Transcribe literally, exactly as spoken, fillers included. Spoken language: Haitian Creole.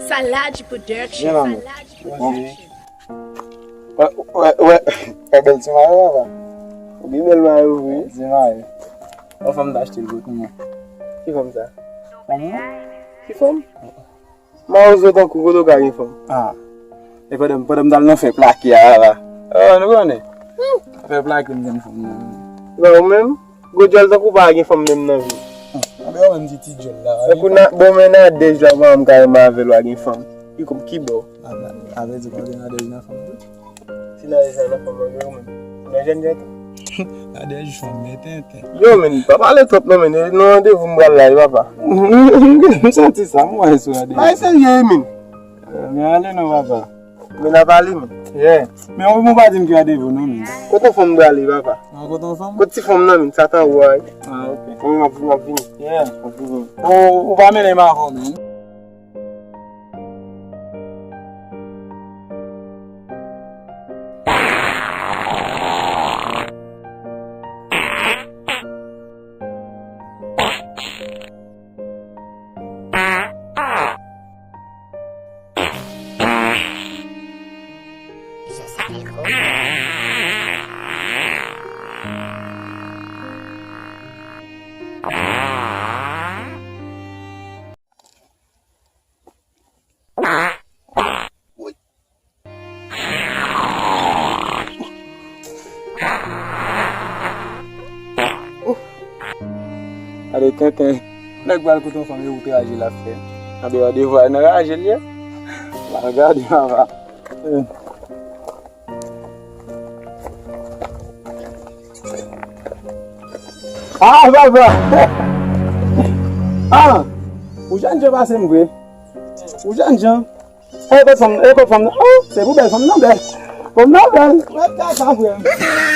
Salad Production. Byen, manmi. Salad Production. Wè, wè, wè. Wè bèl ti mayo, papa. Ou gen bèl mayo, wi. Ti mayo. Yon fanm t achte l pou mwen. Ki fanm sa? Fanm nan? Ki fanm? Mawozo tankou kote w ka gen fanm? Ah. E pandan, pandan m t al nan fè plake a, papa. Oh, nou konnen. Fè plake m jwenn fanm nan. Bon, ou menm? Gwo djòl tankou pa gen fanm menm nan vi. Anben, ou menm ti, ti djòl la. Tankou na, bon, men Nadège la, pa m ka renmen avè l, w a gen fanm. Li kòm ki bò? A, a, avè di, kote Nadège nan fanm tou? Si Nadège nan fanm, ou menm. Ou nan jèn jan tou? Nadège fanm, men tenten. Yo, men, pa pale twòp non, men. Non, randevou m pral la, wi, papa. M santi sa, m wè sou Nadège. Bay serye, men. Men ale non, papa. Men n ap ale, men. Yeah. Men ou, ou pa di m ki randevou non, men. Kote fanm prale, papa? Ah, kote fanm? Kote ti fanm nan, men? Sa tan ou a, wi. Ah, ok. Mwen, m ap, m ap vini. Yeah. M ap vini. Ou, ou pa mennen m avè w, men. Gade tenten. Nèg pral kote yon fanm e outraje l ap fè. Gade randevou a nan raje l ye. Gade papa. Ah, papa! Ah! Ou jènjan pase m vre. Ou jènjan. E kot fanm, e kot fanm nan? Oh, se pou bèl fanm nan bèl. Fanm nan bèl. Mwen ta sa frè m.